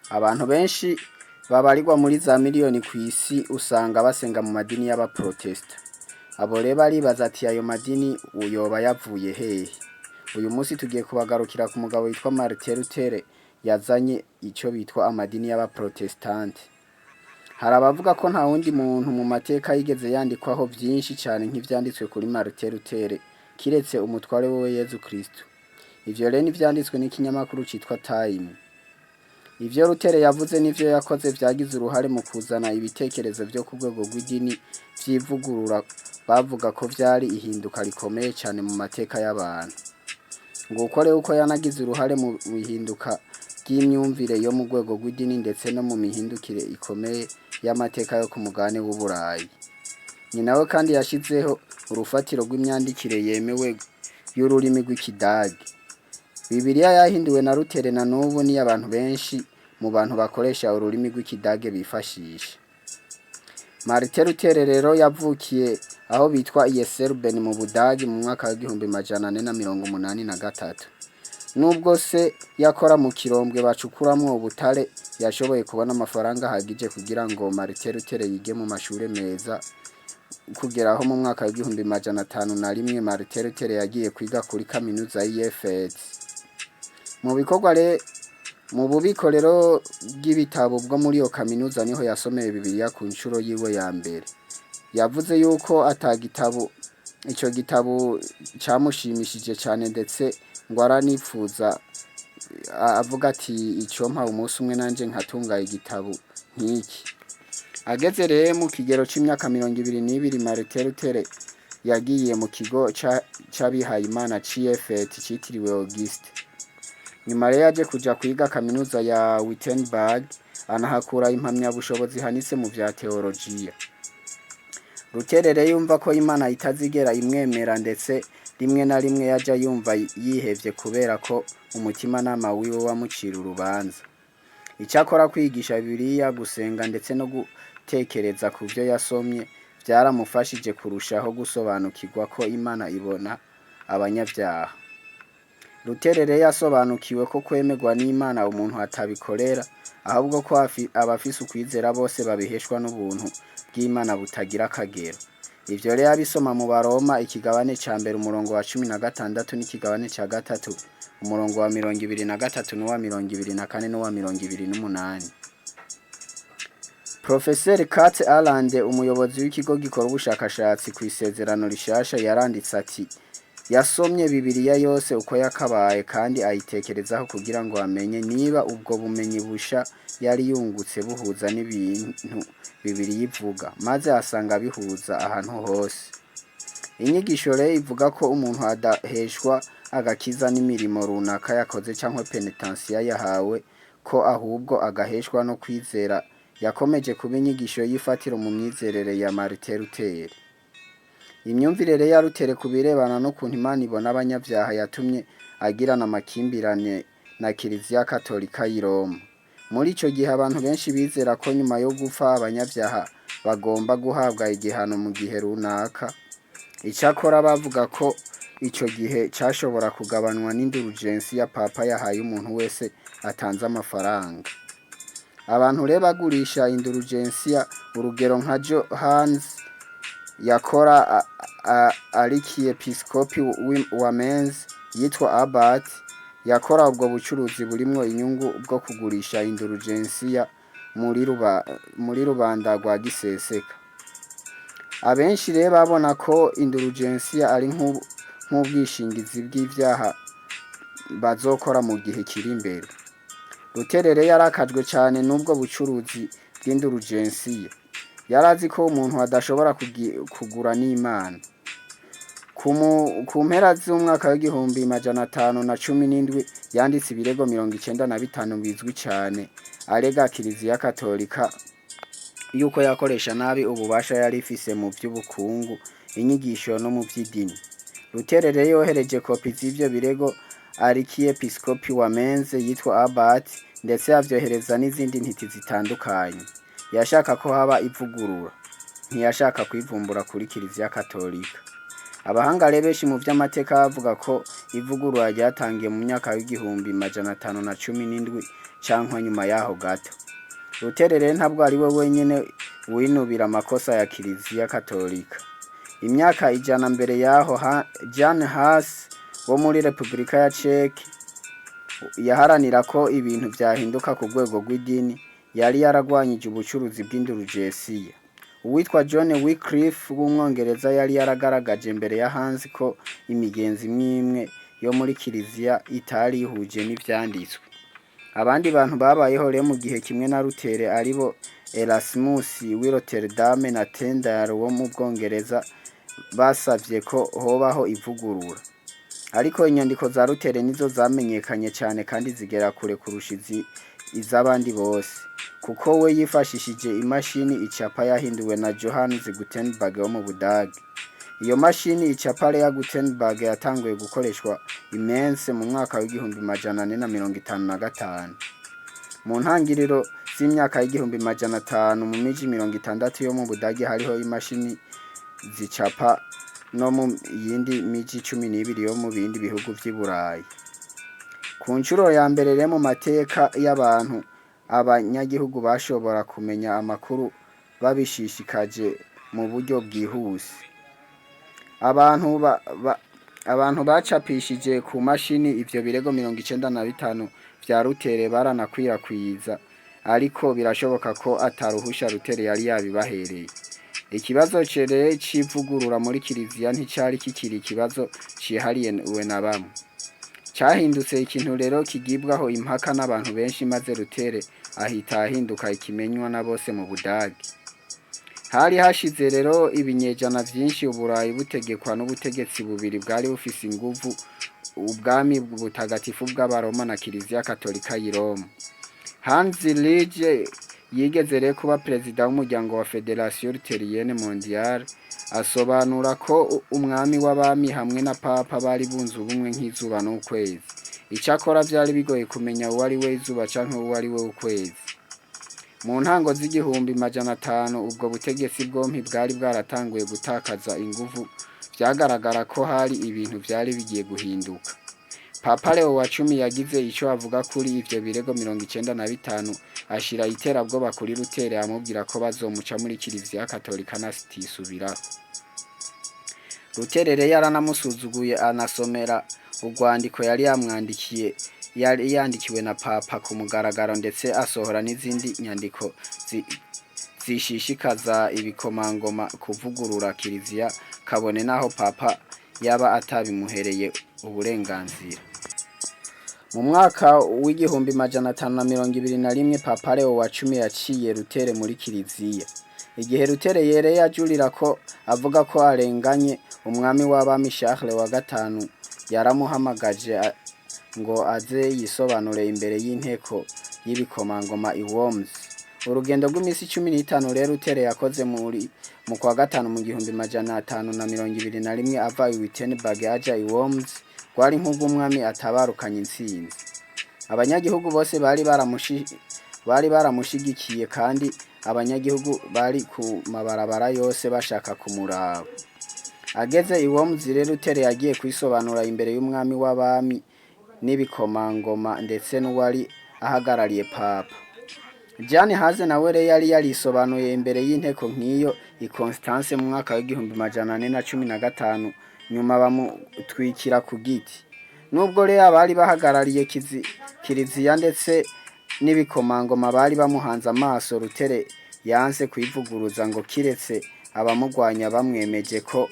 Abantu benshi babarirwa muri za miliyoni kw'isi usanga basenga mu madini y'abaprotesta. Abo rero baribaza ati ayo madini yoba yavuye hehe? Uyu munsi tugiye kubagarukira ku mugabo witwa Martin Luther yazanye ico bitwa amadini y'abaprotestante. Hari abavuga ko nta wundi muntu mu mateka yigeze yandikwaho vyinshi cane nk'ivyanditswe kuri Martin Luther kiretse umutware wiwe Yezu Kristo. Ivyo rero n'ivyanditswe n'ikinyamakuru citwa Time. Ivyo Luther yavuze n'ivyo yakoze vyagize uruhare mu kuzana ibitekerezo vyo ku rwego rw'idini vy'ivugurura bavuga ko vyari ihinduka rikomeye cane mu mateka y'abantu. Nguko rero uko yanagize uruhare mu ihinduka ry'imyumvire yo mu rwego rw'idini ndetse no mu mihindukire ikomeye y'amateka yo ku mugabane w'Uburayi. Ni nawe kandi yashizeho urufatiro rw'imyandikire yemewe y'ururimi rw'Ikidagi. Bibiliya yahinduwe na Luther na n'ubu niyo abantu benshi mu bantu bakoresha ururimi rw'Ikidage bifashisha. Martin Luther rero yavukiye aho bitwa Eisleben mu Budagi mu mwaka w'1483. Nubwo se yakora mu kirombwe bacukuramwo ubutare, yashoboye kubona amafaranga ahagije kugira ngo Martin Luther yige mu mashure meza kugera aho mu mwaka w'1501 Martin Luther yagiye kwiga kuri kaminuza y'Erfurt. Mu bikorwa mu bubiko rero bw'ibitabo bwo muri iyo kaminuza niho yasomeye Bibiliya ku nshuro yiwe ya mbere. Yavuze yuko ata gitabo ico gitabo camushimishije cane ndetse ngo aranipfuza avuga ati icompa umunsi umwe nanje nkatunga igitabo nk'iki. Ageze rero mu kigero c'imyaka 22 Martin Luther yagiye mu kigo c'abihayimana c'Erfurt citiriwe Auguste. Nyuma rero yaje kuja kwiga kaminuza ya Wittenberg anahakura impamyabushobozi ihanitse mu vya teologiya. Luther rero yumva ko Imana itazigera imwemera ndetse rimwe na rimwe yaja yumva yihevye kubera ko umutimanama wiwe wamucira urubanza. Icakora kwigisha Bibiliya, gusenga ndetse no gutekereza ku vyo yasomye vyaramufashije kurushaho gusobanukirwa ko Imana ibona abanyavyaha. Luther rero yasobanukiwe ko kwemerwa n'Imana umuntu atabikorera, ahubwo ko abafise ukwizera bose babiheshwa n'ubuntu bw'Imana butagira akagero. Ivyo rero yabisoma mu Baroma ikigabane ca mbere umurongo wa 16 n'ikigabane ca gatatu umurongo wa 23 n'uwa 24 n'uwa 28. Profeseri Kurt Aland, umuyobozi w'ikigo gikora ubushakashatsi kw'isezerano rishasha, yaranditse ati yasomye Bibiliya yose uko yakabaye kandi ayitekerezaho kugira ngo amenye niba ubwo bumenyi busha yari yungutse buhuza n'ibintu Bibiliya ivuga, maze asanga bihuza ahantu hose. Inyigisho rero ivuga ko umuntu adaheshwa agakiza n'imirimo runaka yakoze canke penetensiya yahawe, ko ahubwo agaheshwa no kwizera, yakomeje kuba inyigisho y'ifatiro mu myizerere ya Martin Luther. Imyumvire rero ya Luther ku birebana n'ukuntu Imana ibona abanyavyaha yatumye agirana amakimbirane na Kiliziya Katolika y'i Roma. Muri ico gihe abantu benshi bizera ko nyuma yo gupfa abanyavyaha bagomba guhabwa igihano mu gihe runaka. Icakora bavuga ko ico gihe cashobora kugabanwa n'indulugensi ya Papa yahaye umuntu wese atanze amafaranga. Abantu rero bagurisha indulugensiya, urugero nka Johannes yakora arikiepiskopi wa Mainz yitwa Abbot, yakora ubwo bucuruzi burimwo inyungu bwo kugurisha indulugensiya muri rubanda rwa giseseka. Abenshi rero babona ko indulugensiya ari nk'ubwishingizi bw'ivyaha bazokora mu gihe kiri imbere. Luther rero yarakajwe cane n'ubwo bucuruzi bw'indulugensiya. Yarazi ko umuntu adashobora kugura n'Imana. Ku mpera z'umwaka w'1517 yanditse ibirego 95 bizwi cane arega Kiliziya Katolika yuko yakoresha nabi ububasha yari ifise mu vy'ubukungu, inyigisho no mu vy'idini. Luther rero yohereje kopi z'ivyo birego arikiepiskopi wa Mainz yitwa Abbot, ndetse avyohereza n'izindi ntiti zitandukanye. Yashaka ko haba ivugurura, ntiyashaka kwivumbura kuri Kiliziya Katolika. Abahanga rero benshi mu vy'amateka bavuga ko ivugurura ryatangiye mu myaka w'1517 canke nyuma yaho gato. Lutere rero ntabwo ari we wenyene winubira amakosa ya Kiliziya Katolika. Imyaka 100 mbere yaho, Jan Hus wo muri Repubulika ya Ceke yaharanira ko ibintu vyahinduka ku rwego rw'idini, yari yaragwanyije ubucuruzi bw'indurujesiya. Uwitwa John Wycliffe w'umwongereza yari yaragaragaje mbere ya Hans ko imigenzo imwe imwe yo muri Kiliziya itari ihuje n'ivyanditswe. Abandi bantu babayeho rero mu gihe kimwe na Lutere aribo Erasmus w'i Rotterdam na Tyndale wo mu Bwongereza basavye ko hobaho ivugurura. Ariko inyandiko za Lutere nizo zamenyekanye cane kandi zigera kure kurusha iz'abandi bose, kuko we yifashishije imashini icapa yahinduwe na Johannes Gutenberg wo mu Budage. Iyo mashini icapa ya Gutenberg yatanguye gukoreshwa i Mainz mu mwaka w'1455. Mu ntangiriro z'imyaka y'1500, mu miji 60 yo mu Budage hariho imashini zicapa, no mu yindi miji 12 yo mu bindi bihugu vy'i Burayi. Ku nshuro ya mbere rero mu mateka y'abantu, abanyagihugu bashobora kumenya amakuru babishishikaje mu buryo bwihuse. Abantu bacapishije ku mashini ivyo birego 95 vya Lutere baranakwirakwiza, ariko birashoboka ko ataruhusha Lutere yari yabibahereye. Ikibazo rero c'ivugurura muri Kiliziya nticari kikiri ikibazo cihariye na bamwe. Cahindutse ikintu rero kigibwaho impaka n'abantu benshi, maze Lutere ahita ahinduka ikimenywa na bose mu Budage. Hari hashize rero ibinyejana vyinshi Uburayi butegekwa n'ubutegetsi bubiri bwari bufise inguvu, ubwami butagatifu bw'Abaroma na Kiliziya Katolika y'i Roma. Hans Lige yigeze rero kuba perezida w'umuryango wa Fédération Luthérienne Mondiale, asobanura ko umwami w'abami hamwe na papa bari bunze ubumwe nk'izuba n'ukwezi. Icakora vyari bigoye kumenya uwo ari we izuba canke uwo ari we ukwezi. Mu ntango z'1500, ubwo butegetsi bwompi bwari bwaratanguye gutakaza inguvu, vyagaragara ko hari ibintu vyari bigiye guhinduka. Papa Leo wa X yagize ico avuga kuri ivyo birego 95, ashira iterabwoba kuri Lutere, amubwira ko bazomuca muri Kiliziya Katolika natisubiraho. Lutere rero yaranamusuzuguye, anasomera urwandiko yari yamwandikiye, yari yandikiwe na papa ku mugaragaro, ndetse asohora n'izindi nyandiko zishishikaza ibikomangoma kuvugurura Kiliziya kabone naho papa yaba atabimuhereye uburenganzira. Mu mwaka w'1521, Papa Leo wa X yaciye Lutere muri Kiliziya. Igihe Lutere yere yajurira ko avuga ko arenganye, umwami w'abami Charles wa gatanu yaramuhamagaje ngo aze yisobanure imbere y'inteko y'ibikomangoma i Worms. Urugendo rw'imisi 15 rero Lutere yakoze muri mu kwa gatanu mu 1521 ava i Wittenberg aja i Worms rwari nk'urw'umwami atabarukanye intsinzi. Abanyagihugu bose bari baramushigikiye, kandi abanyagihugu bari ku mabarabara yose bashaka kumuraba. Ageze i Worms rero, Lutere yagiye kwisobanura imbere y'umwami w'abami n'ibikomangoma ndetse n'uwari ahagarariye papa. Jan Hus nawe rero yari yarisobanuye imbere y'inteko nk'iyo i Constance mu mwaka w'1415, nyuma bamutwikira ku giti. Nubwo rero abari bahagarariye Kiliziya ndetse n'ibikomangoma bari bamuhanze amaso, Lutere yanse kwivuguruza ngo kiretse abamugwanya bamwemeje ko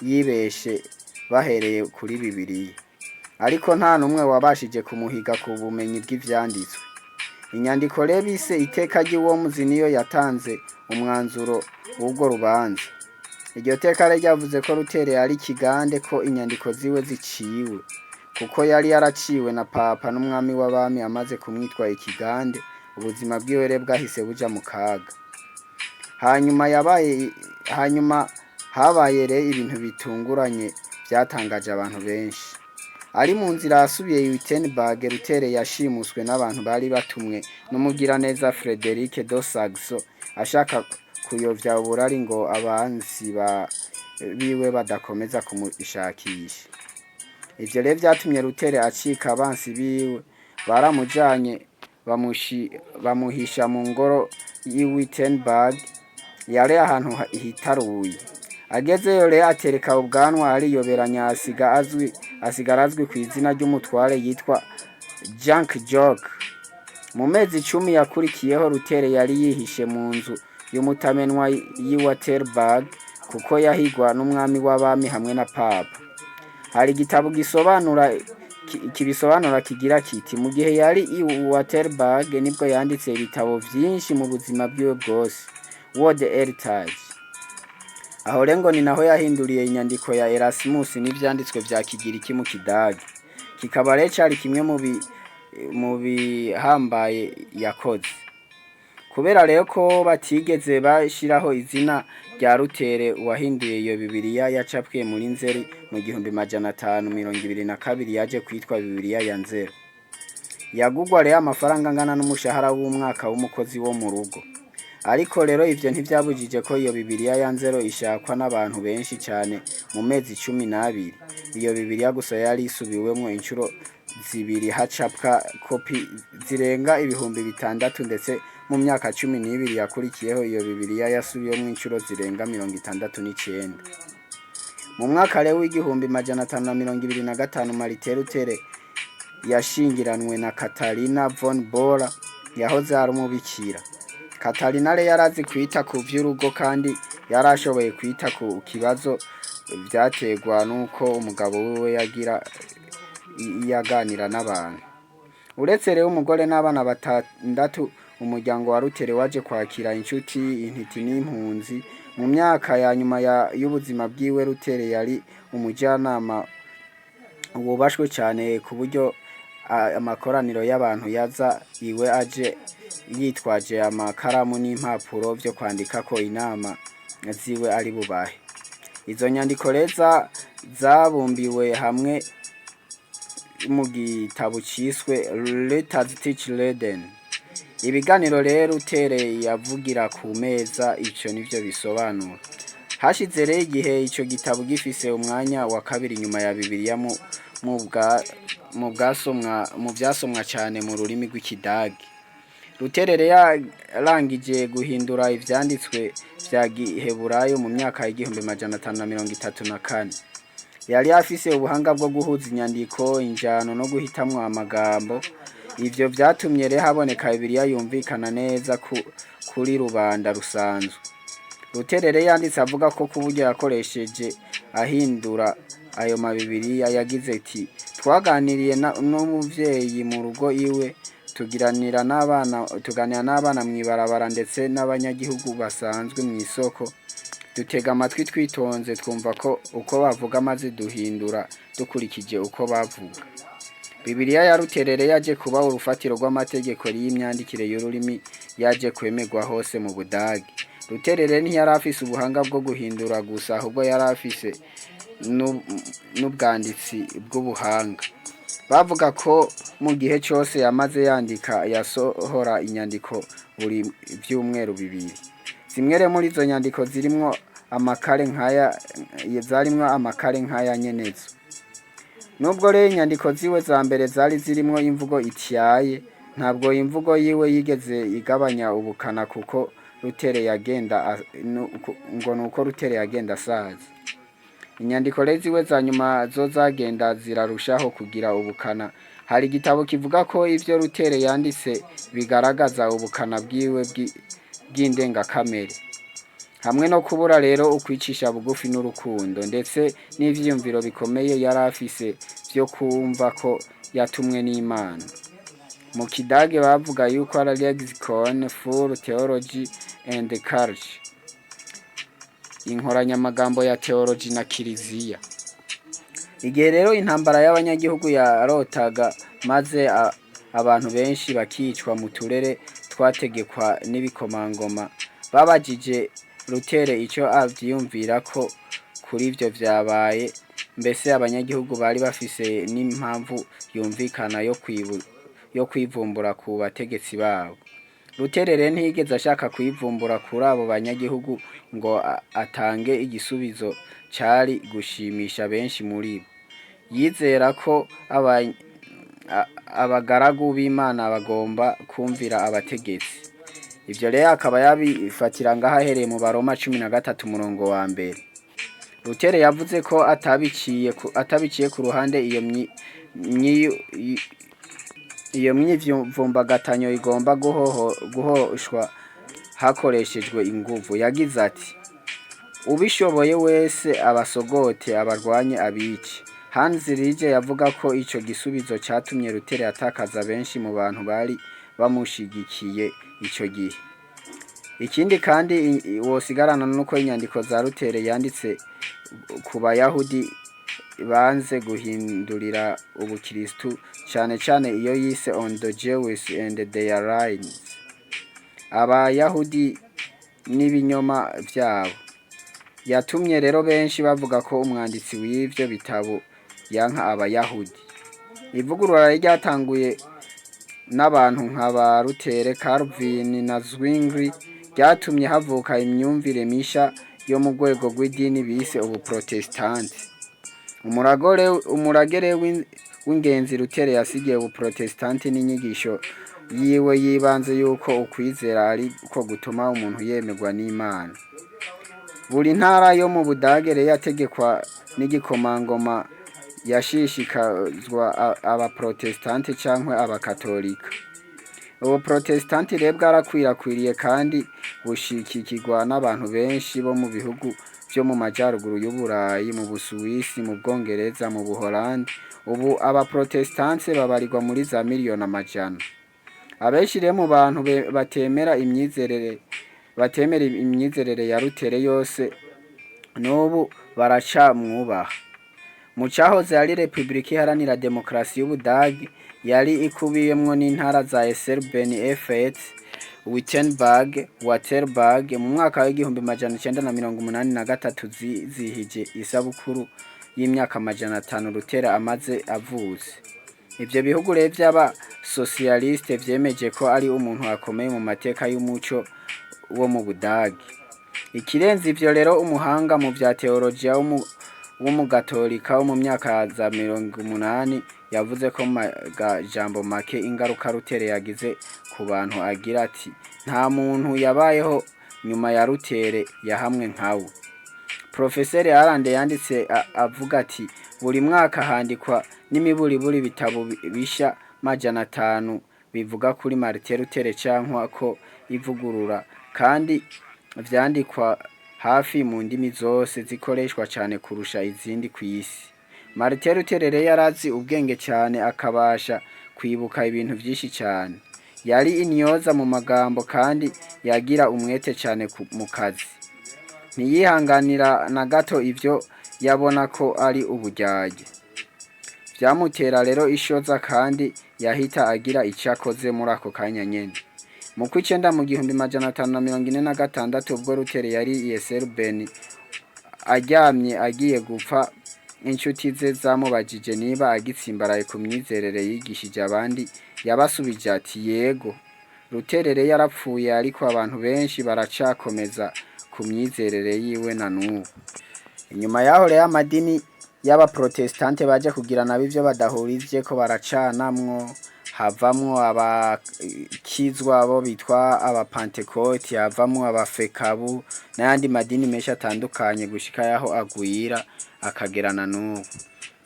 yibeshe bahereye kuri Bibiliya. Ariko nta n'umwe wabashije kumuhiga ku bumenyi bw'ivyanditswe. Inyandiko rero bise iteka ry'i Worms niyo yatanze umwanzuro w'urwo rubanza. Iryo teka rero ryavuze ko Lutere yari ikigande, ko inyandiko ziwe ziciwe. Kuko yari yaraciwe na papa n'umwami w'abami amaze kumwitwa ikigande, ubuzima bwiwe rero bwahise buja mu kaga. Hanyuma habaye rero ibintu bitunguranye vyatangaje abantu benshi. Ari mu nzira asubiye i Wittenberg, Lutere yashimuswe n'abantu bari batumwe n'umugiraneza Frederic de Saxo, ashaka kuyovya uburari ngo abansi biwe badakomeza kumushakisha. Ivyo rero vyatumye Rutere acika abansi biwe, baramujanye bamuhisha mu ngoro y'i Wittenberg yari ahantu hitaruye. Agezeyo rero atereka ubwanwa, ariyoberanya, asigara azwi kw'izina ry'umutware yitwa Junk Jock. Mu mezi 10 yakurikiyeho, Rutere yari yihishe mu nzu y'umutamenwa y'i Wittenberg kuko yahigwa n'umwami w'abami hamwe na papa. Hari igitabo kibisobanura kigira kiti: "Mu gihe yari i Wittenberg nibwo yanditse ibitabo vyinshi mu buzima bwiwe bwose." World Heritage. Aho rero ngo ni naho yahinduriye inyandiko ya Erasmus n'ivyanditswe vya Kigiriki mu Kidage, kikaba rero cari kimwe mu bihambaye yakoze. Kubera rero ko batigeze bashiraho izina rya Rutere uwahinduye iyo Bibiliya yacapwe muri Nzeri mu 1522, yaje kwitwa Bibiliya ya Nzero. Yagugwa rero amafaranga angana n'umushahara w'umwaka w'umukozi wo mu rugo. Ariko rero ivyo ntivyabujije ko iyo Bibiliya ya Nzero ishakwa n'abantu benshi cane. Mu mezi 12 iyo Bibiliya gusa yari isubiwemwo incuro zibiri, hacapwa kopi zirenga 6000, ndetse mu myaka 12 yakurikiyeho iyo Bibiliya yasubiwemwo incuro zirenga 69. Mu mwaka rero w'1525, Martin Luther yashingiranwe na Katarina von Bora yahoze ari umubikira. Katarina rero yarazi kwita ku vy'urugo kandi yarashoboye kwita ku kibazo vyaterwa n'uko umugabo wiwe yagira yaganira n'abantu. Uretse rero umugore n'abana batandatu, umuryango wa Rutere waje kwakira inshuti, intiti n'impunzi. Mu myaka ya nyuma y'ubuzima bwiwe, Rutere yari umujanama wubashwe cyane, ku buryo amakoraniro y'abantu yaza iwe aje yitwaje amakaramu n'impapuro vyo kwandikako inama ziwe ari bubahe. Izo nyandiko rero zabumbiwe hamwe mu gitabo ciswe Luther's Tischreden. Ibiganiro rero Rutere yavugira ku meza, ico nivyo bisobanura. Hashize rero igihe ico gitabo gifise umwanya wa kabiri nyuma ya Bibiliya mu vyasomwa cane mu rurimi rw'Ikidagi. Rutere rero yarangije guhindura ivyanditswe vya Giheburayo mu myaka y'1534. Yari afise ubuhanga bwo guhuza inyandiko, injano no guhitamwo amagambo. Ivyo vyatumye rero haboneka Bibiliya yumvikana neza kuri rubanda rusanzwe. Rutere rero yanditse avuga ko ku buryo yakoresheje ahindura ayo mabibiriya, yagize ati: "Twaganiriye n'umuvyeyi mu rugo iwe, tugiranira n'abana, tuganira n'abana mw'ibarabara, ndetse n'abanyagihugu basanzwe mw'isoko. Dutega amatwi twitonze, twumva ko uko bavuga, maze duhindura dukurikije uko bavuga." Bibiliya ya Ruterere yaje kuba urufatiro rw'amategeko y'imyandikire y'ururimi yaje kwemerwa hose mu Budagi. Ruterere ntiyari afise ubuhanga bwo guhindura gusa, ahubwo yari afise n'ubwanditsi bw'ubuhanga. Bavuga ko mu gihe cyose yamaze yandika yasohora inyandiko buri vyumweru 2. Zimwe rero muri izo nyandiko zirimwo amakare nkaya, zarimwo amakare nkaya nyenezo. Nubwo rero inyandiko ziwe za mbere zari zirimwo imvugo ityaye, ntabwo imvugo yiwe yigeze igabanya ubukana kuko Rutere yagenda ngo nuko Rutere yagenda asaza. Inyandiko rero ziwe za nyuma zo zagenda zirarushaho kugira ubukana. Hari igitabo kivuga ko ivyo Rutere yanditse bigaragaza ubukana bwiwe bw'indengakamere hamwe no kubura rero ukwicisha bugufi n'urukundo, ndetse n'ivyiyumviro bikomeye yari afise vyo kumva ko yatumwe n'Imana. Mu Kidage bavuga yuko ari Lexikon für Theologie und Kirche, inkoranyamagambo ya theology na kiliziya. Igihe rero intambara y'abanyagihugu yarotaga maze abantu benshi bakicwa mu turere twategekwa n'ibikomangoma, babajije Rutere ico avyiyumvirako kuri ivyo vyabaye. Mbese abanyagihugu bari bafise n'impamvu yumvikana yo kwivumbura ku bategetsi babo. Rutere rero ntiyigeze ashaka kwivumbura kuri abo banyagihugu ngo atange igisubizo cari gushimisha benshi muri bo. Yizera ko abagaragu b'Imana bagomba kumvira abategetsi. Ivyo rero akaba yabifatira ngaho ahereye mu Baroma 13 umurongo wa mbere. Lutere yavuze ko atabiciye ku ruhande iyo myivumbagatanyo igomba guhoshwa hakoreshejwe inguvu. Yagize ati: "Ubishoboye wese abasogote, abarwanye, abice." Hans Rige yavuga ko ico gisubizo catumye Lutere atakaza benshi mu bantu bari bamushigikiye ico gihe. Ikindi kandi wosigarana nuko inyandiko za Lutere yanditse ku Bayahudi banze guhindurira ubukristu, cane cane iyo yise On the Jews and Their Lies, Abayahudi n'ibinyoma vyabo, yatumye rero benshi bavuga ko umwanditsi w'ivyo bitabo yanka Abayahudi. Ivugurura ryatanguye n'abantu nka ba Lutere, Calvin na Zwingli ryatumye havuka imyumvire misha yo mu rwego rw'idini bise ubuprotestante. Umuragere w'ingenzi Lutere yasigiye ubuprotestante n'inyigisho yiwe yibanze yuko ukwizera ari ko gutuma umuntu yemerwa n'Imana. Buri ntara yo mu Budage rero yategekwa n'igikomangoma yashishikazwa abaprotestante canke abakatolika. Ubuprotestante rero bwarakwirakwiriye kandi bushikikirwa n'abantu benshi bo mu bihugu vyo mu majaruguru y'Uburayi, mu Busuwisi, mu Bwongereza, mu Buholandi. Ubu abaprotestante babarirwa muri za miliyoni amajana. Abenshi rero mu bantu batemera imyizerere ya Lutere yose n'ubu baracamwubaha. Mu cahoze ari Repubulika Iharanira Demokarasi y'Ubudagi, yari ikubiyemwo n'intara za Eisleben, Erfurt, Wittenberg, Wartburg, mu mwaka w'1983 zizihije isabukuru y'imyaka 500 Luther amaze avutse. Ivyo bihugu rero vy'aba socialiste vyemeje ko ari umuntu akomeye mu mateka y'umuco wo mu Budagi. Ikirenze ivyo rero, umuhanga mu vya teolojiya w'umugatolika wo mu myaka za 80 yavuze ko mu majambo make ingaruka Luther yagize ku bantu, agira ati: "Nta muntu yabayeho nyuma ya Luther yahamwe nkawe." Profeseri Arande yanditse avuga ati: "Buri mwaka handikwa n'imiburiburi ibitabo bisha 500 bivuga kuri Martin Luther cankwa ko ivugurura, kandi vyandikwa hafi mu ndimi zose zikoreshwa cane kurusha izindi kw'isi." Martin Luther rero yarazi ubwenge cane, akabasha kwibuka ibintu vyinshi cane. Yari intyoza mu magambo kandi yagira umwete cane mu kazi. Ntiyihanganira na gato ivyo yabona ko ari uburyarya. Vyamutera rero ishoza kandi yahita agira ico akoze muri ako kanya nyene. Mu kw'icenda mu 1546, ubwo Luther yari i Eisleben aryamye agiye gupfa, inshuti ze zamubajije niba agitsimbaraye ku myizerere yigishije abandi. Yabasubije ati: "Yego." Luther rero yarapfuye, ariko abantu benshi baracakomeza ku myizerere yiwe na n'ubu. Inyuma yaho rero amadini y'abaprotestante baje kugira nabo ivyo badahurijeko, baracanamwo, havamwo abakizwa bo bitwa abapantekoti, havamwo abafekabu n'ayandi madini menshi atandukanye gushika yaho agwira akagerana n'ubu.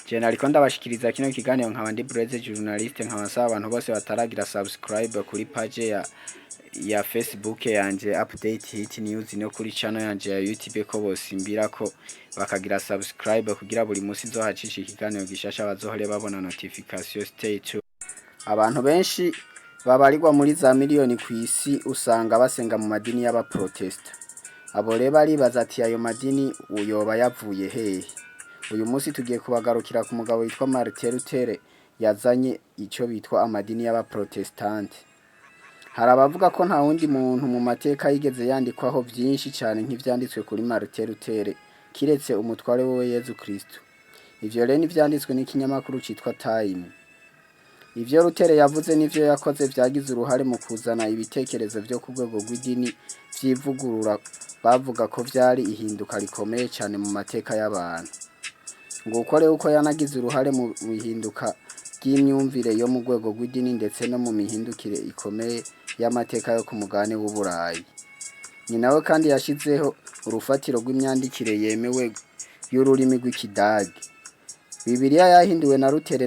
Je nariko ndabashikiriza kino kiganiro nkaba ndi Blaise journaliste, nkaba nsaba abantu bose bataragira subscribe kuri page ya Facebook yanje Update Hit News no kuri channel yanje ya YouTube ko bosimbirako bakagira subscribe kugira buri musi nzohacisha ikiganiro gishasha bazohore babona notification. Stay tuned. Abantu benshi babarirwa muri za miliyoni kw'isi usanga basenga mu madini y'abaprotesta. Abo rero baribaza ati: "Ayo madini yoba yavuye hehe?" Uyu munsi tugiye kubagarukira ku mugabo witwa Martin Luther yazanye ico bitwa amadini y'abaprotestante. Hari abavuga ko nta wundi muntu mu mateka yigeze yandikwaho vyinshi cane nk'ivyanditswe kuri Martin Luther, kiretse umutware wiwe Yezu Kristo. Ivyo rero n'ivyanditswe n'ikinyamakuru citwa Time. Ivyo Luther yavuze n'ivyo yakoze vyagize uruhare mu kuzana ibitekerezo vyo ku rwego rw'idini vy'ivugurura, bavuga ko vyari ihinduka rikomeye cane mu mateka y'abantu. Nguko rero uko yanagize uruhare mu ihinduka ry'imyumvire yo mu rwego rw'idini ndetse no mu mihindukire ikomeye y'amateka yo ku mugabane w'Uburayi. Ni nawe kandi yashyizeho urufatiro rw'imyandikire yemewe y'ururimi rw'Ikidage. Bibiliya yahinduwe na Lutere.